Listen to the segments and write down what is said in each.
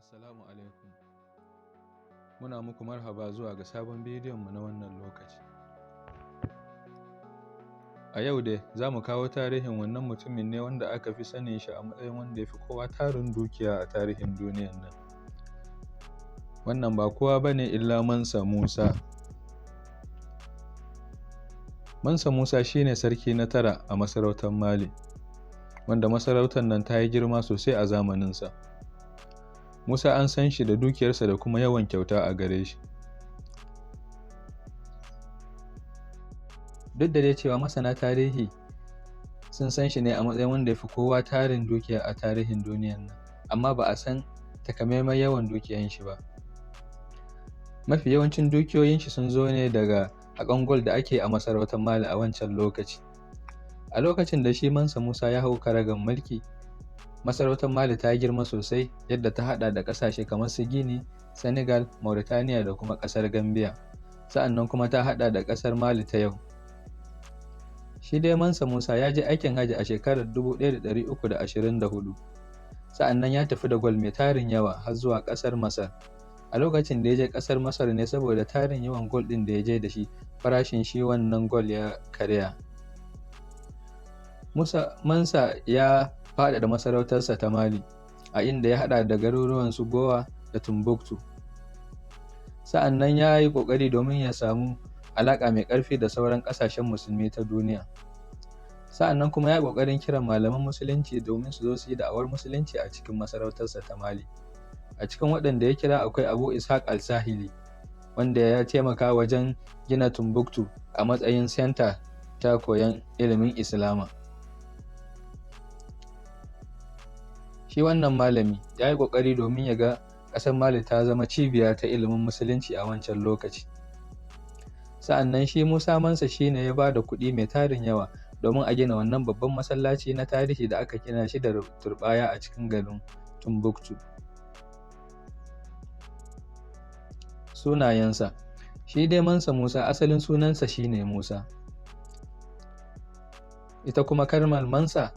Assalamu alaikum. Muna muku marhaba zuwa ga sabon bidiyonmu na wannan lokaci. A yau dai za mu kawo tarihin wannan mutumin ne wanda aka fi sanin shi a matsayin wanda ya fi kowa tarin dukiya a tarihin duniyan nan. Wannan ba kowa ba ne illa Mansa Musa. Mansa Musa shi ne sarki na tara a masarautar Mali, wanda masarautar nan ta yi girma sosai a zamaninsa. Musa an san shi da dukiyarsa da kuma yawan kyauta a gare shi. Duk da dai cewa masana tarihi sun san shi ne a matsayin wanda ya fi kowa tarin dukiya a tarihin duniyan nan, amma ba a san takamaiman yawan dukiyan shi ba. Mafi yawancin dukiyoyin shi sun zo ne daga haƙan gwal da ake a masarautar Mali a wancan lokaci. A lokacin da shi Mansa Musa ya hau karagar mulki, masarautar Mali ta girma sosai yadda ta haɗa da ƙasashe kamar su Guinea, Senegal, Mauritania da kuma ƙasar Gambia. Sa'annan kuma ta haɗa da ƙasar Mali ta yau. Shi dai Mansa Musa ya je aikin hajji a shekarar 1324. Sa'annan ya tafi da gwal mai tarin yawa har zuwa ƙasar Masar. A lokacin da ya je ƙasar Masar ne saboda tarin yawan gwal ɗin da ya je da shi, farashin shi wannan gwal ya karya. Musa Mansa ya faɗaɗa masarautarsa ta Mali, a inda ya haɗa da garuruwan su Gowa da Timbuktu. Sa'annan ya yi ƙoƙari domin ya samu alaƙa mai ƙarfi da sauran ƙasashen musulmi ta duniya. Sa'annan kuma ya yi ƙoƙarin kiran malaman musulunci domin su zo su yi da'awar musulunci a cikin masarautarsa ta Mali. A cikin waɗanda ya kira akwai Abu Ishaq al-Sahili, wanda ya taimaka wajen gina Timbuktu a matsayin senta ta koyon ilimin Islama. Shi wannan malami ya yi ƙoƙari domin ya ga ƙasar Mali ta zama cibiya ta ilimin musulunci a wancan lokaci. Sa'annan shi Musa Mansa shi ne ya ba da kuɗi mai tarin yawa domin a gina wannan babban masallaci na tarihi da aka gina shi da turɓaya a cikin garin Timbuktu. Sunayensa: shi dai Mansa Musa asalin sunansa shi ne Musa. Ita kuma kalmar Mansa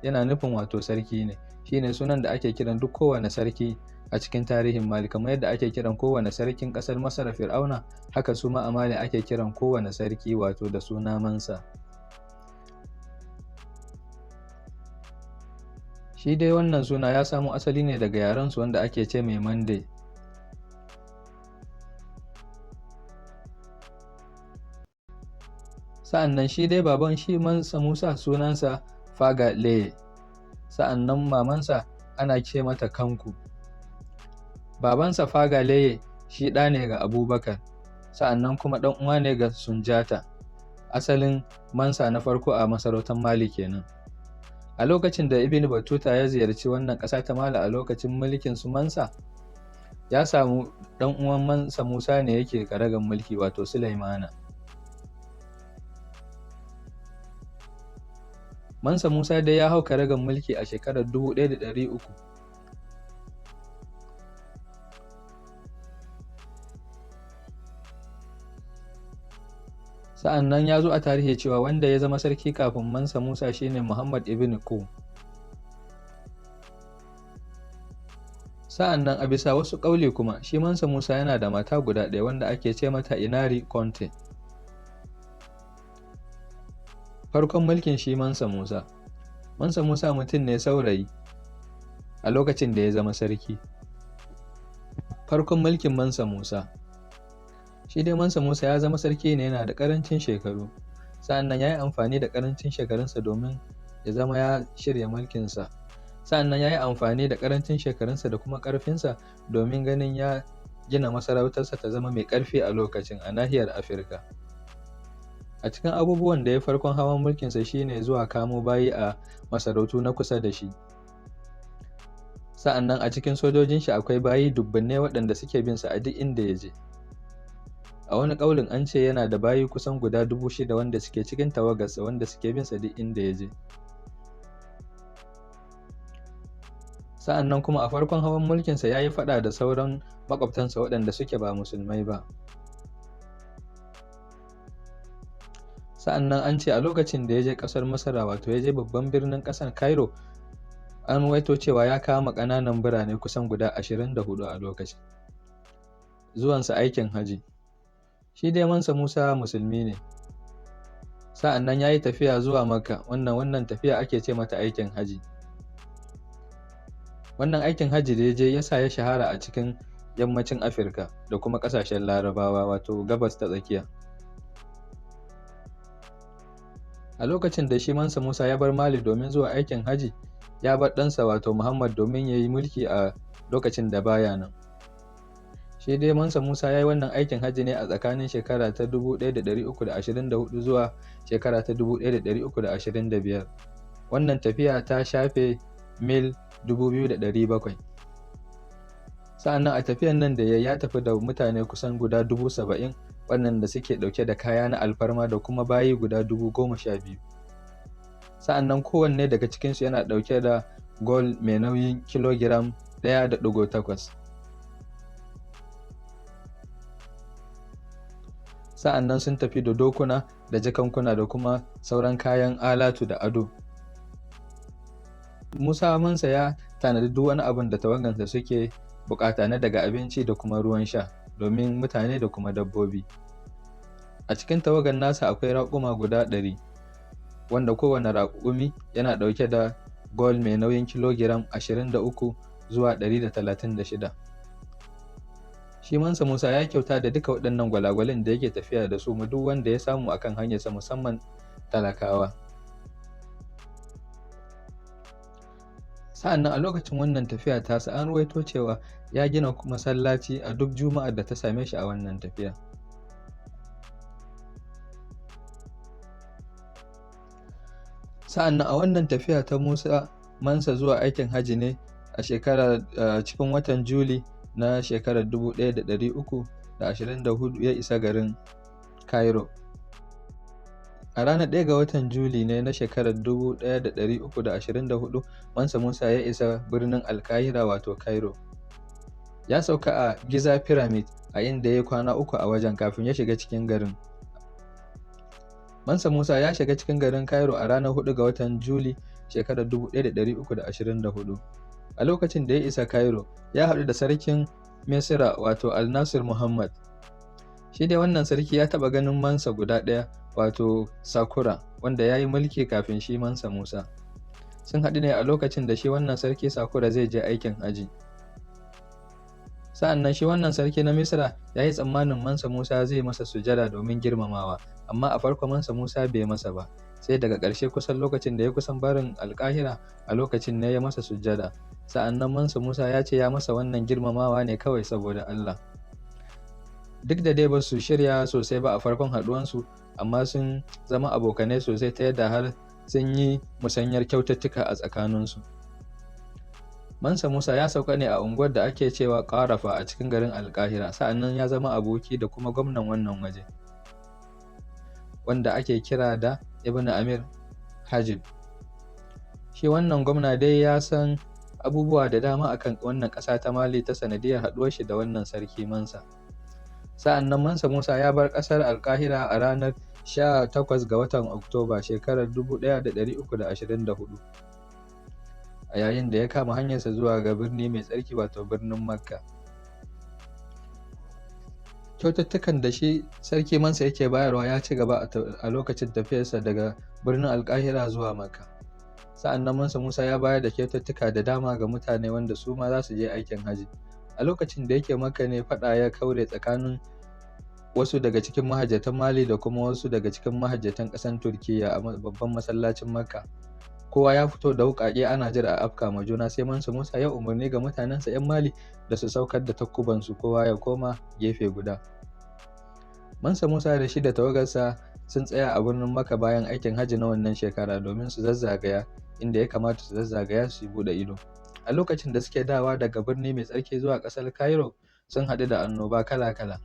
yana nufin wato sarki ne. Shi ne sunan da ake kiran duk kowane sarki a cikin tarihin Mali, kamar yadda ake kiran kowane sarkin ƙasar Masar Fir'auna, haka su ma a Mali ake kiran kowane sarki wato da suna Mansa. Shi dai wannan suna ya samo asali ne daga yarensu wanda ake ce mai Mande. Sa'annan shi dai baban shi Mansa Musa sunansa Faga Leye. Sa'annan mamansa ana ce mata Kanku. Babansa Faga Leye shi ɗa ne ga Abubakar, sa'annan kuma ɗan uwa ne ga Sunjata, asalin Mansa na farko a masarautar Mali kenan. A lokacin da Ibn Battuta ya ziyarci wannan ƙasa ta Mali a lokacin mulkin su Mansa, ya samu ɗan uwan Mansa Musa ne yake karagar mulki wato Sulaimana. Mansa Musa dai ya hau karagar mulki a shekarar 1300. Sa'annan ya zo a tarihi cewa wanda ya zama sarki kafin Mansa Musa shine Muhammad ibn Ku. Sa'annan a bisa wasu ƙauli kuma shi Mansa Musa yana da mata guda ɗaya wanda ake ce mata Inari Conte. Farkon mulkin shi Mansa Musa. Mansa Musa mutum ne saurayi a lokacin da ya zama sarki. Farkon mulkin Mansa Musa. Shi dai Mansa Musa ya zama sarki ne yana da ƙarancin shekaru. Sa'annan ya yi amfani da ƙarancin shekarunsa domin ya zama ya shirya mulkinsa. Sa'annan ya yi amfani da ƙarancin shekarunsa da kuma ƙarfinsa domin ganin ya gina masarautarsa ta zama mai ƙarfi a lokacin a nahiyar Afirka. A cikin abubuwan da ya farkon hawan mulkinsa shi ne zuwa kamo bayi a masarautu na kusa da shi. Sa'annan a cikin sojojin shi akwai bayi dubbunai waɗanda suke bin sa a duk inda ya je. A wani ƙaulin an ce yana da bayi kusan guda 6,000 wanda suke cikin tawagarsa wanda suke bin sa duk inda ya je. Sa'annan kuma a farkon hawan mulkinsa ya yi faɗa da sauran maƙwabtansa waɗanda suke ba musulmai ba. Sa'annan an ce a lokacin da ya je ƙasar Masar wato ya je babban birnin ƙasar Cairo, An ruwaito cewa ya kama ƙananan birane kusan guda 24 a lokacin zuwansa aikin haji. Shi dai Mansa Musa musulmi ne. Sa'an nan ya yi tafiya zuwa Makka, wannan tafiya ake ce mata aikin haji. Wannan aikin haji da ya je ya sa ya shahara a cikin yammacin Afirka da kuma ƙasashen Larabawa, wato Gabas ta Tsakiya. A lokacin da shi Mansa Musa ya bar Mali domin zuwa aikin haji, ya bar ɗansa wato Muhammad domin ya yi mulki a lokacin da baya nan. Shi dai Mansa Musa ya yi wannan aikin haji ne a tsakanin shekara ta 1324 zuwa shekara ta 1325. Wannan tafiya ta shafe mil 2,700. Sa'an nan a tafiyan nan da ya tafi da mutane kusan guda 70,000 waɗanda suke ɗauke da kaya na alfarma da kuma bayi guda 12,000. Sa'an nan kowanne daga cikinsu yana ɗauke da gol mai nauyin kilogiram 1.8. Sa'an nan sun tafi da dokuna da jakankuna da kuma sauran kayan alatu da ado. Musa Mansa ya tanadi duk wani abun da tawagansa suke buƙata na daga abinci da kuma ruwan sha domin mutane da kuma dabbobi. A cikin tawagan nasa akwai raƙuma guda 100, wanda kowane raƙumi yana ɗauke da gol mai nauyin kilogiram 23 zuwa 136. Shi Mansa Musa ya kyauta da duka waɗannan gwalagwalan da yake tafiya da su ma duk wanda ya samu akan hanyarsa, musamman talakawa. Sa'an nan a lokacin wannan tafiya tasa an ruwaito cewa ya gina masallaci a duk juma'ar da ta same shi a wannan tafiya. Sa'an nan a wannan tafiya ta Musa Mansa zuwa aikin haji ne a shekarar cikin watan Juli na shekarar 1324 ya isa garin Cairo. A ranar 1 ga watan Juli ne na shekarar 1324 Mansa Musa ya isa birnin Alkahira wato Cairo. Ya sauka a Giza Pyramid a inda ya yi kwana 3 a wajen kafin ya shiga cikin garin. Mansa Musa ya shiga cikin garin Cairo a ranar 4 ga watan Juli shekarar 1324. A lokacin da ya isa Cairo, ya haɗu da sarkin Misira wato Al-Nasir Muhammad. Shi dai wannan sarki ya taɓa ganin Mansa guda ɗaya wato Sakura, wanda ya yi mulki kafin shi Mansa Musa. Sun haɗu ne a lokacin da shi wannan sarki Sakura zai je aikin haji. Sa'an nan shi wannan sarki na Misira ya yi tsammanin Mansa Musa zai masa sujada domin girmamawa, amma a farko Mansa Musa bai masa ba, sai daga ƙarshe kusan lokacin da ya kusan barin Alƙahira a lokacin ne ya masa sujada. Sa'an nan Mansa Musa ya ce ya masa wannan girmamawa ne kawai saboda Allah. Duk da dai ba su shirya sosai ba a farkon haɗuwansu, amma sun zama abokanai sosai ta yadda har sun yi musanyar kyaututtuka a tsakaninsu. Mansa Musa ya sauka ne a unguwar da ake cewa Ƙarafa a cikin garin Alƙahira, sa'an nan ya zama aboki da kuma gwamnan wannan waje, wanda ake kira da Ibn Amir Hajib. Shi wannan gwamna dai ya san abubuwa da dama akan wannan ƙasa ta Mali ta sanadiyar haɗuwar shi da wannan sarki Mansa. Sa'an nan Mansa Musa ya bar ƙasar Alƙahira a ranar 18 ga watan Oktoba shekarar 1324. A yayin da ya kama hanyarsa zuwa ga birni mai tsarki wato birnin Makka. Kyaututtukan da shi sarki Mansa yake bayarwa ya ci gaba a lokacin tafiyarsa daga birnin Alƙahira zuwa Makka. Sa'an nan Mansa Musa ya bayar da kyaututtuka da dama ga mutane wanda su ma za su je aikin haji. A lokacin da yake Makka ne faɗa ya kaure tsakanin wasu daga cikin mahajjatan Mali da kuma wasu daga cikin mahajjatan ƙasar Turkiyya a babban masallacin Makka. Kowa ya fito da wuƙaƙe ana jira a afka ma juna, sai Mansa Musa ya umarni ga mutanensa 'yan Mali da su saukar da takkubansu kowa ya koma gefe guda. Mansa Musa da shi da tawagarsa sun tsaya a birnin Makka bayan aikin hajji na wannan shekara domin su zazzagaya inda ya kamata su zazzagaya su buɗe ido. A lokacin da suke dawowa daga birni mai tsarki zuwa ƙasar Cairo, sun haɗu da annoba kala-kala,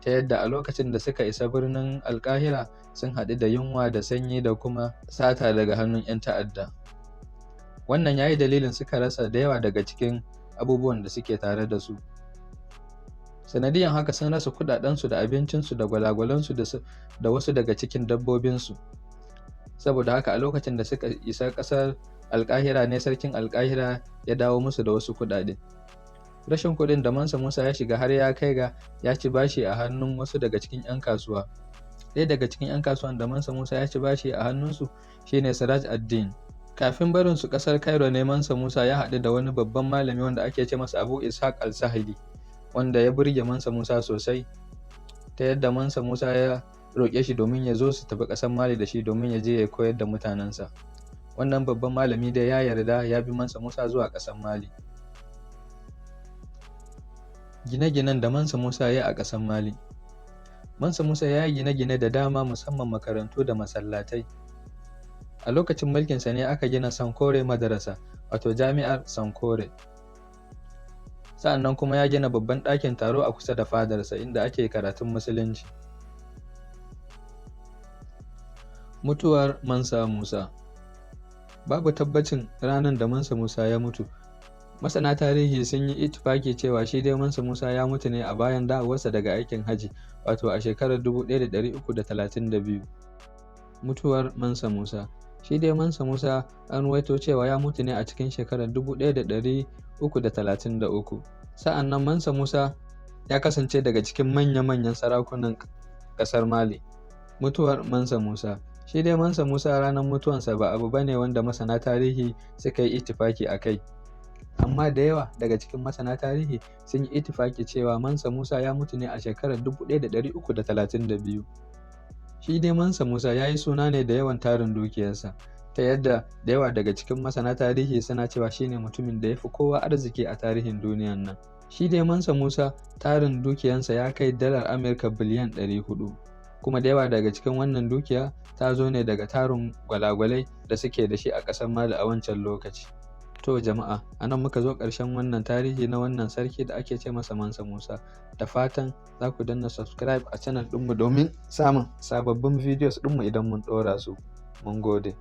ta yadda a lokacin da suka isa birnin Alƙahira sun haɗu da yunwa da sanyi da kuma sata daga hannun 'yan ta'adda. Wannan ya yi dalilin suka rasa da yawa daga cikin abubuwan da suke tare da su. Sanadiyan haka sun rasa kuɗaɗensu da abincinsu da gwalagwalansu da wasu daga cikin dabbobinsu. Saboda haka a lokacin da suka isa ƙasar Alƙahira ne sarkin Alƙahira ya dawo musu da wasu kuɗaɗe. Rashin kuɗin da Mansa Musa ya shiga har ya kai ga ya ci bashi a hannun wasu daga cikin 'yan kasuwa. Ɗaya daga cikin 'yan kasuwan da Mansa Musa ya ci bashi a hannunsu shine Siraj ad-Din. Kafin barin su ƙasar Cairo ne Mansa Musa ya haɗu da wani babban malami wanda ake ce masa Abu Ishaq al-Sahili, wanda ya burge Mansa Musa sosai, ta yadda Mansa Musa ya roƙe shi domin ya zo su tafi ƙasar Mali da shi domin ya je ya koyar da mutanensa. Wannan babban malami dai ya yarda ya bi Mansa Musa zuwa ƙasar Mali. Gine-ginen da Mansa Musa ya yi a ƙasar Mali. Mansa Musa ya yi gine-gine da dama, musamman makarantu da masallatai. A lokacin mulkinsa ne aka gina Sankore Madarasa, wato Jami'ar Sankore. Sa'annan kuma ya gina babban ɗakin taro a kusa da fadarsa inda ake karatun Musulunci. Mutuwar Mansa Musa. Babu tabbacin ranar da Mansa Musa ya mutu. Masana tarihi sun yi ittifaki cewa shi dai Mansa Musa ya mutu ne a bayan dawowarsa daga aikin hajji, wato a shekarar 1332. Mutuwar Mansa Musa. Shi dai Mansa Musa an ruwaito cewa ya mutu ne a cikin shekarar 1333. Sa'an nan Mansa Musa ya kasance daga cikin manya-manyan sarakunan ƙasar Mali. Mutuwar Mansa Musa. Shi dai Mansa Musa ranar mutuwansa ba abu bane wanda masana tarihi suka yi ittifaki a kai. Amma da yawa daga cikin masana tarihi sun yi ittifaki cewa Mansa Musa ya mutu ne a shekarar 1332. Shi dai Mansa Musa ya yi suna ne da yawan tarin dukiyarsa, ta yadda da yawa daga cikin masana tarihi suna cewa shi ne mutumin da ya fi kowa arziki a tarihin duniyan nan. Shi dai Mansa Musa tarin dukiyansa ya kai dalar Amurka biliyan 400. Kuma da yawa daga cikin wannan dukiya ta zo ne daga tarin gwalagwalai da suke da shi a ƙasar Mali a wancan lokaci. To jama'a, a nan muka zo ƙarshen wannan tarihi na wannan sarki da ake ce masa Mansa Musa. Da fatan za ku danna subscribe a channel ɗinmu domin samun sababbin videos ɗinmu idan mun ɗora su. Mun gode.